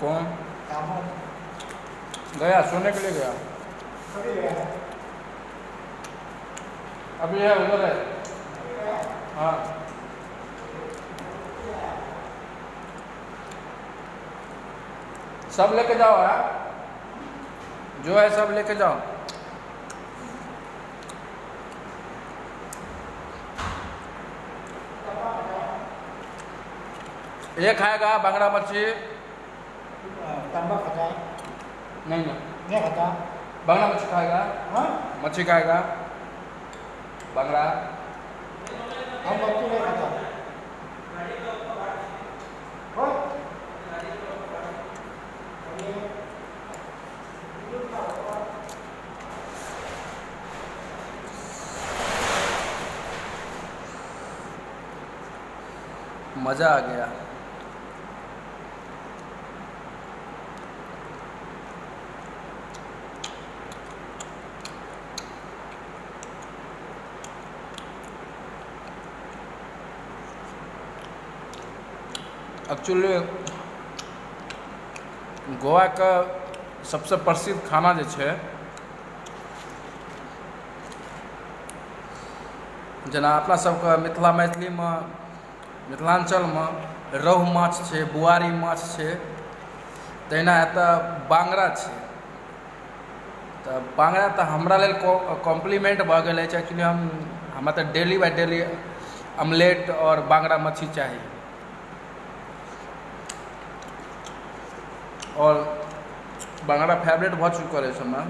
कौन गया सोने के लिए गया? अभी है उधर है। हाँ सब लेके जाओ। हाँ जो है सब लेके जाओ। ये खाएगा बांगड़ा मच्छी? तांबा खाता है? नहीं नहीं नहीं खाता। बांगड़ा मच्छी खाएगा? हाँ मच्छी खाएगा बांगड़ा? हम मच्छी नहीं खाता। मज़ा आ गया। एक्चुअली गोवा के सबसे प्रसिद्ध खाना जे छै, जेना अपना सबके मिथिला मैथिलीमे मिथिलाञ्चलमे रोहु माछ छै, बुआरी माछ छै, तहिना एतऽ बांगड़ा छै। तऽ बांगड़ा तऽ हमरा लेल कॉम्प्लीमेंट भऽ गेल अछि। एक्चुअली हमरा तऽ डेली बाय डेली ऑमलेट आओर बांगड़ा मच्छी चाही। आओर बांगड़ा फेवरेट भऽ चुकल अछि हमरा।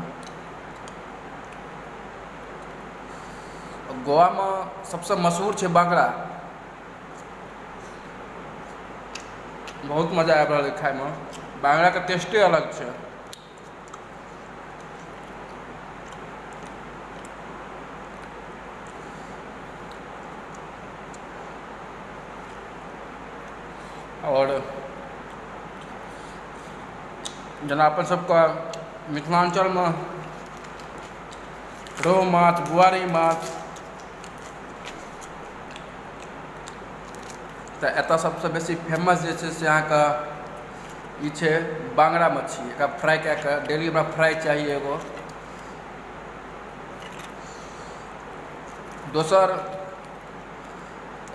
गोवामे सबसँ मशहूर छै बांगड़ा। बहुत मजा आबि रहल अछि खाइमे। बांगड़ाके टेस्टे अलग छै। आओर जेना अपन सबके मिथिलाञ्चलमे रोहु माछ, बुआरी माछ, तऽ एतऽ सबसँ बेसी फेमस जे छै से अहाँके ई छै बांगड़ा मच्छी। एकरा फ्राइ कए कऽ डेली हमरा फ्राइ चाही एगो। दोसर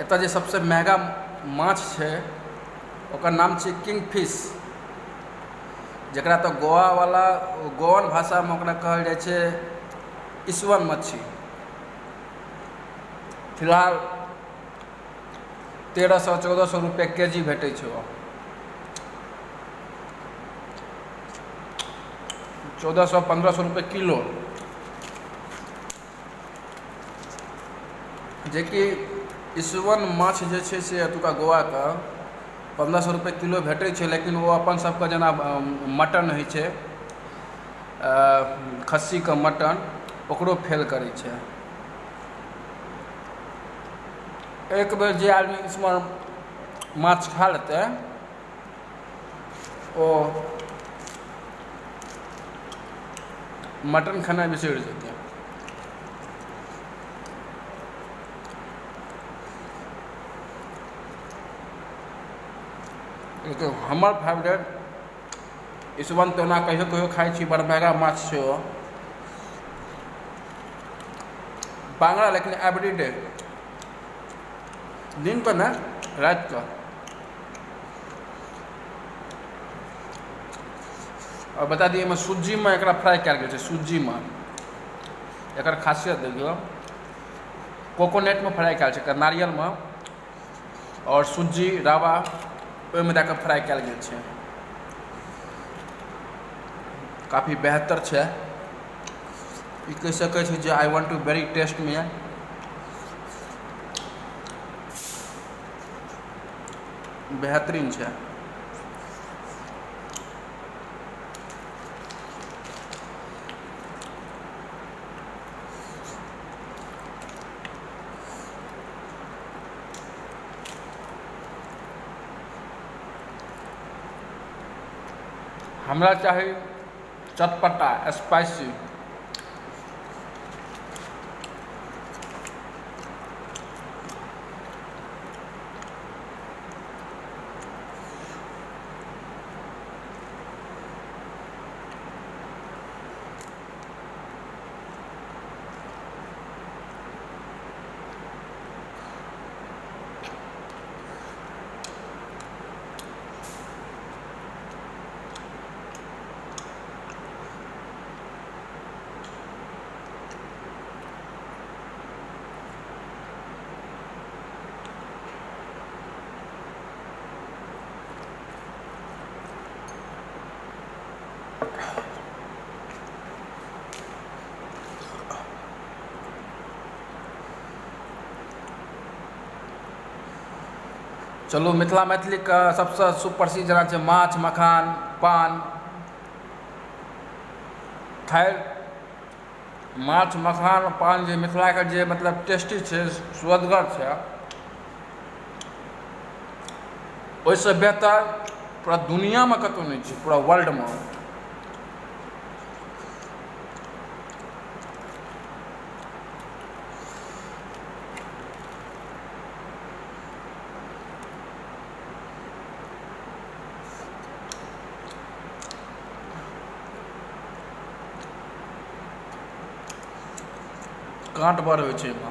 एतऽ जे सबसँ महगा माछ छै ओकर नाम छै किंग फिश, जकरा तऽ गोवावला गोवन भाषामे ओकरा कहल जाइ छै इसवन मच्छी। फिलहाल 1300 1400 रुपैआ के जी भेटै छै। ओ 1400 1500 रुपैआ किलो, जेकि इसवन माछ जे छै से एतुका गोवाके 1500 रुपैआ किलो भेटै छै। लेकिन ओ अपन सबके जेना मटन होइ छै, खस्सीके मटन, ओकरो फेल करै छै। एक बेर जे आदमी इसवन माछ खा लेतै ओ मटन खेनाइ बिसरि जेतै। लेकिन हमर फेवरेट इसवन तऽ ओना कहियो कहियो खाइ छी, बड़ महगा माछ छै ओ। बांगड़ा लेकिन एवरीडे, दिनके नहि रातिके। आओर बता दियै, एहिमे सुज्जीमे एकरा फ्राइ कयल गेल छै। सुज्जीमे एकर खासियत देखियौ, कोकोनटमे फ्राइ कयल छै, एकर नारियलमे आओर सुज्जी रवा ओहिमे दए कऽ फ्राइ कयल गेल छै। काफी बेहतर छै। ई कहि सकै छी जे I want to very test मे बेहतरीन छै। हमरा चाही चटपटा स्पाइसी। चलू मिथिला मैथिलीके सबसँ सुप्रसिद्ध जेना छै माछ मखान पान। खैर, माछ मखान पान जे मिथिलाके जे मतलब टेस्टी छै, सुअदगर छै, ओहिसँ बेहतर पूरा दुनिआँमे कतहु नहि छै, पूरा वर्ल्डमे। काँट बड़ होइ छै एहिमे।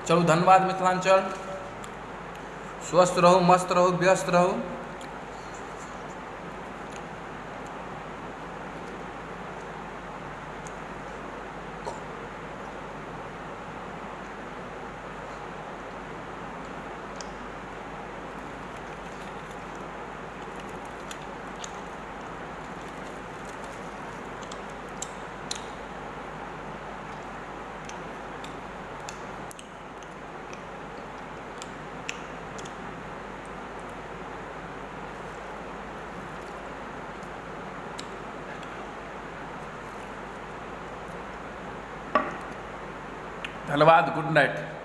चलू, धन्यवाद मिथिलाञ्चल। स्वस्थ रहू, मस्त रहू, व्यस्त रहू। धन्यवाद, गुड नाइट।